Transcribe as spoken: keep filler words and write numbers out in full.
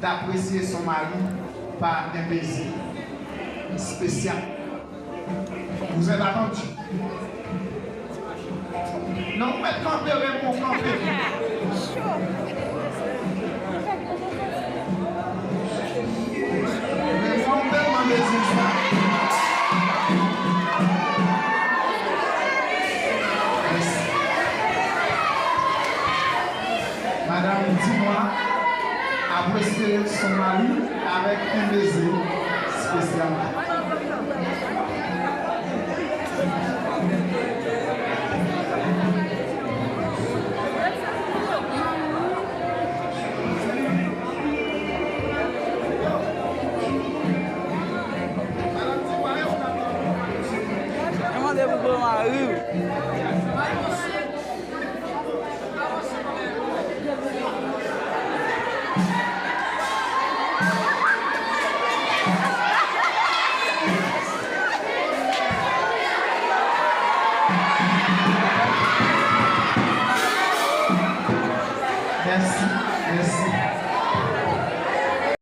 D'apresye son mari pa en beze espesyal. Vous êtes attendu. Non, ou mèt kanpe, Raymond, kanpe. Raymond, tèlman bezwen sa. Mèsi. Madame Dubois apresye son mari avèk en beze espesyal. Mwen mande pou gwo mari w. Mèsi, mèsi.